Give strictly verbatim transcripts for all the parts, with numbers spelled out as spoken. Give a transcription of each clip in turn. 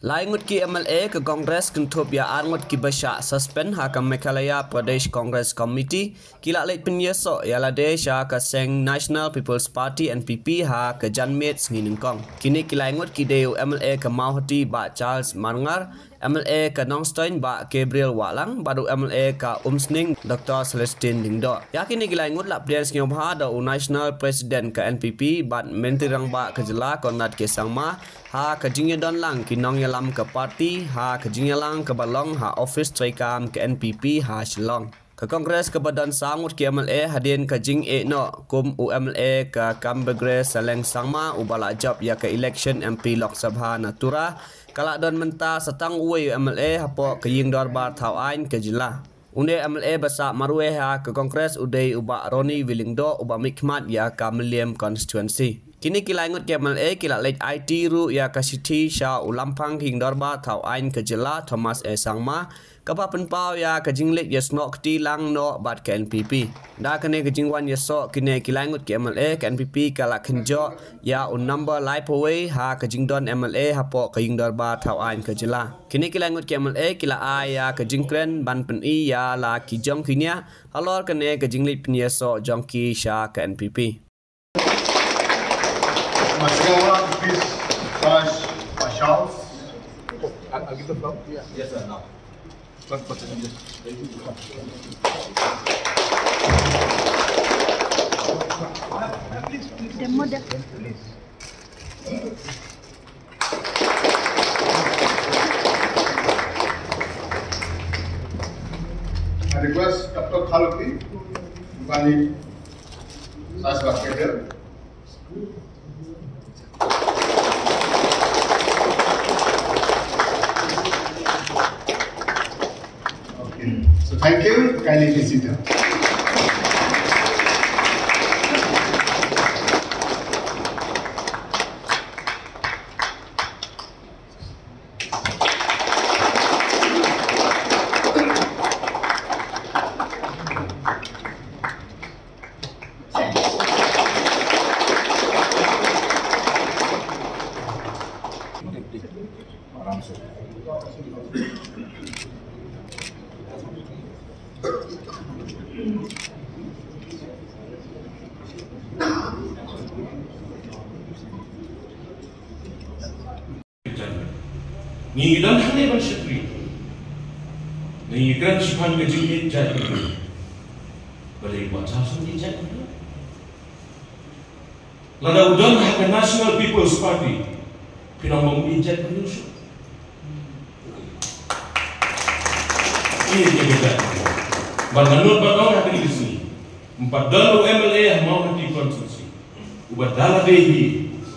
Lai ngut ki M L A ka Congress kynthup ïa ar ngut kiba shah suspend ha ka Meghalaya Pradesh Congress Committee ki la leit pynïasoh ïa lade sha ka seng National People's Party N P P ha ka janmiet sngi nyngkong. Kine ki lai ngut ki dei u M L A ka Mawhati Bah Charles Marngar, M L A ka Nongstoiñ Bah Gabriel Wahlang bad u M L A ka Umsning Doctor Celestine Lyngdoh. Ïa kine ki lai ngut la pdiang sngewbha da u National President ka N P P bad Myntri Rangbah ka jylla Conrad K Sangma ha ka jingïadon lang ki nongïalam ka party ha ka jingïalang kaba long ha office treikam ka N P P ha Shillong. Ka Congress kaba don saw ngut ki M L A hadien ka jingeh noh kum u M L A ka Kamgre Saleng Sangma uba la jop ïa ka election M P Lok Sabha na Tura, ka la don mynta sa tang uwei u M L A hapoh ka ïing dorbar thaw aiñ ka jylla. Une u M L A ba sah marwei ha ka Congress u dei u Bah Ronnie V Lyngdoh uba mihkhmat ïa ka Mylliem constituency. Kine ki lai ngut ki M L A ki la leit aiti ruh ïa ka shithi sha u Lamphang ka ïing dorbar thaw aiñ ka jylla Thomas A Sangma, kaba pynpaw ïa ka jingleit ïasnoh kti lang noh bad ka N P P. Da kane ka jingwan ïasoh kine ki lai ngut ki M L A, ka N P P ka la kynjoh ïa u number laiphew wei ha ka jingdon M L A hapoh ka ïing dorbar thaw aiñ ka jylla. Kine ki lai ngut ki M L A ki la ai ïa ka jingkren ban pyni ïa la ki jong ki nia halor kane ka jingleit pynïasoh jong ki sha ka N P P. Masiawa, please, Vice Marshal. I'll, I'll give the floor. Yes, sir, now. Demo, demo. I request Doctor Khaloti, Bani Science Basketball. Okay. So thank you. Kindly be seated. Ngi ngi don hangne ban shakri. Ngi ngi kren shaphang ka jingïeit jaitbynriew. Balei wat ha shu ïeit jaitbynriew? Lada u don ha ka National People's Party, phin ong ba um ïeit jaitbynriew shuh. Ïeit jaitbynriew. Bad nga nud ban ong ha kane ka sngi. Ym pat don u M L A ha Mawhati constituency uba da lade hi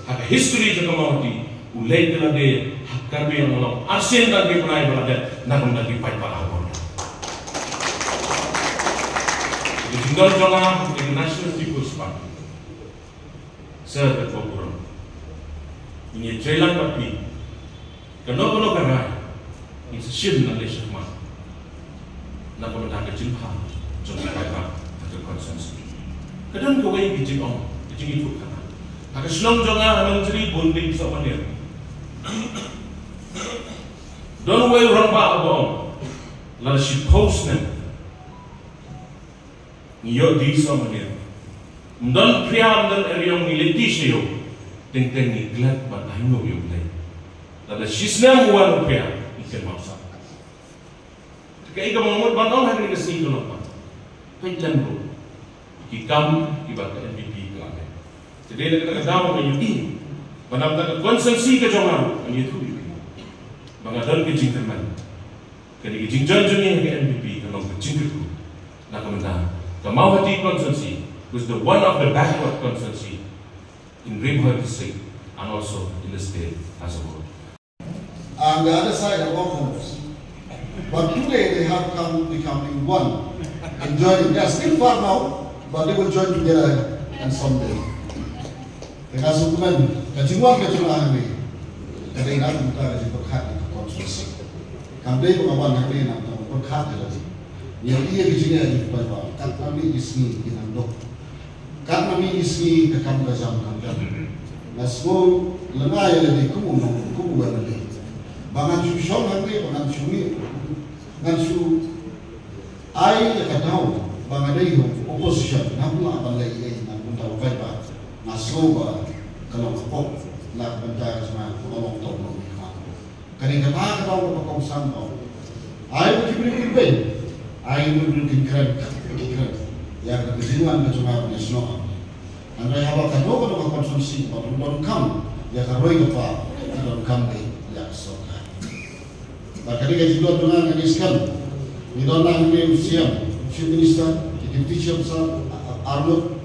ha ka history jong ka Mawhati u leit da lade ha Karbi Anglong arsien da ki bnai ba la dep na ka bynta ki paidbah ha border. Ka jingdon jong nga ha ka National People's Party, sir, ka khubor, ngi trei lang bad phi. Kano kano ka rai ngin sa shim na lei shakhmat na ka bynta ka jingpang jong ki paidbah ha ka constituency. Ka don kawei ka jingong, ka jingithuh khana. Ha ka shnong jong nga ha Nongjri bun dei ki sohmynnier. Don uwei u rangbah uba ong, lada shiphew snem ngi ïoh die sohmynnier, ym don phria ym don eriong, ngi leit die sha ïew, teng teng ngi klet ban ai nguh ïa U Blei. Lada shisnem u wan u phria, ngi kynmaw sah. Te kaei kaba nga mut ban ong ha kane ka sngi ka long ba peit lem ruh ki kam kiba ka N P P ka la leh. Te dei na kata ka daw nga ïohi ba na ka bynta ka constituency ka jong nga ruh ngan ïathuh ïa phi ba nga don ka jingkyrmen. Kane ka jingjoin jong ngi ha ka N P P ka long ka jingkyrkhu na ka bynta ka Mawhati constituency, which is the one of the backward constituency in Ri Bhoi district and also in the state as a whole. On the other side of Bokkos. But today they have come becoming one and joining. They are still far now, but they will join together and someday. Te nga sngewkmen, ka jingwan ka jong nga hangne ka dei na ka bynta ka jingpyrkhat ïa ka constituency. Kam dei ba nga wan hangne na ka bynta ban pyrkhat ïa lade. Ngi ïohi ïa ka jingeh jong ki paidbah katba mih ki sngi ki nang duk. Katba mih ki sngi ka kam ka jam kam jam. Nga sngew lyngngai ïa lade kum u nong, kum u M L A. Ba ngan shu shong hangne, ba ngan shu ngi, ngan shu ai ïa ka daw ba nga dei u opposition, ngam lah ban leh ei ei, ngan kumta ba paidbah. Nga sngew ba ka long ka pop na ka bynta ka jong nga, ka long tang long ni ka. Kane kata ka daw kaba kongsan ba ai ba ki briew kin beiñ, ai ba ki briew kin kren, kin kren ïa ka jingwan ka jong nga ban ïasnoh. Hynrei haba kano kano ka constituency ba don kam ïa ka roi ka par, ki don kam beit ïa ka sorkar. Bad ka dei ka jingdon jong nga, nga ngeit skhem ngi don lang hangne u C M, Chief Minister, ki Deputy Chief Minister, a-, a-, arngut.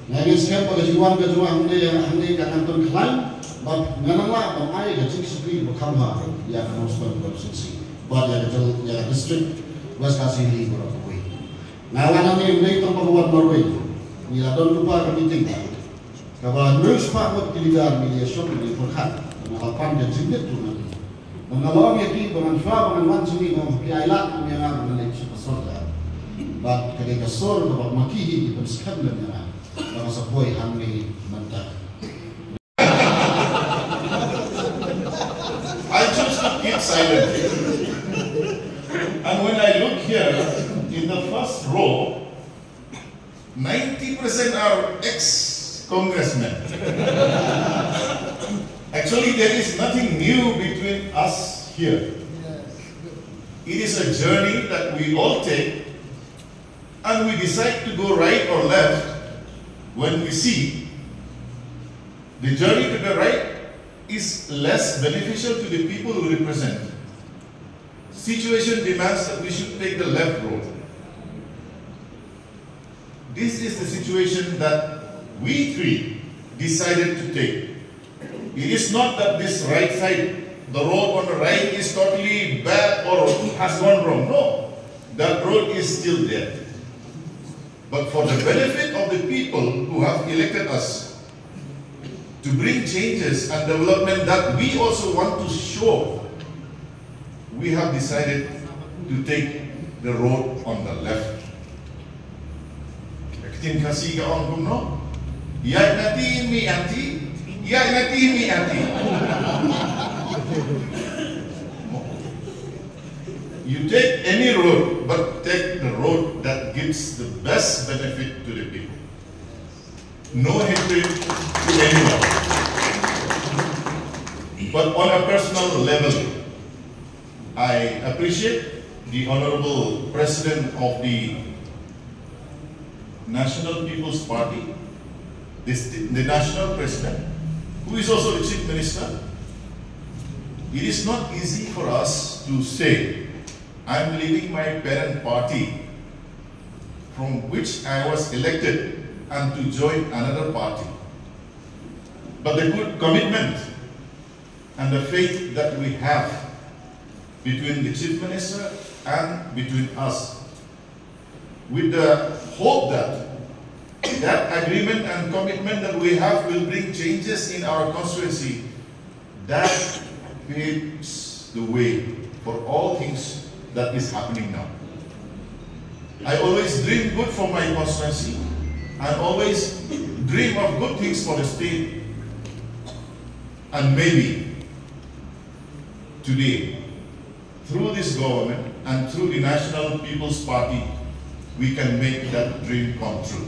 Nga ngeit skhem ba ka jingwan ka jong nga hangne, hangne kan nang pynkhlaiñ bad ngan nang lah ban ai ka jingshakri ba kham bha ïa ka North East Khasi Hills Constituency bad ïa ka jyl-, ïa ka district West Khasi Hills baroh kawei. Nga wan hangne ym dei tang ba ka wan marwei. Ngi la don lypa ka meeting kaba hynriew spah ngut ki leader ngi ïa shong ngi pyrkhat, nga la pan ka jingbit tu ngan. Ba nga la ong ïa ki ba ngan shuwa ba ngan wan sha ngi, nga ong ki ai lad ïa nga ba ngan leit sha ka sorkar. Bad ka dei ka sur kaba ma ki hi ki pynskhem lem ïa nga ba nga sa poi hangne mynta. I choose to keep silent. And when I look here in the first row, ninety percent are ex-congressmen. Actually, there is nothing new between us here. It is a journey that we all take, and we decide to go right or left when we see the journey to the right is less beneficial to the people we represent. Situation demands that we should take the left road. This is the situation that we three decided to take. It is not that this right side, the road on the right, is totally bad or has gone wrong. No, that road is still there. But for the benefit of the people who have elected us to bring changes and development that we also want to show, we have decided to take the road on the left. Ka ktien Khasi ka ong kumno? Ïaid na ti, mih ha ti, ïaid na ti, mih ha ti. You take any road, but take the road that gives the best benefit to the people. No hatred to anyone. But on a personal level, I appreciate the Honorable President of the National People's Party, the, st- the National President, who is also the Chief Minister. It is not easy for us to say, "I'm leaving my parent party from which I was elected and to join another party." But the good commitment and the faith that we have between the Chief Minister and between us, with the hope that that agreement and commitment that we have will bring changes in our constituency, that paves the way for all things that is happening now. I always dream good for my constituency. I always dream of good things for the state. And maybe today, through this government and through the National People's Party, we can make that dream come true.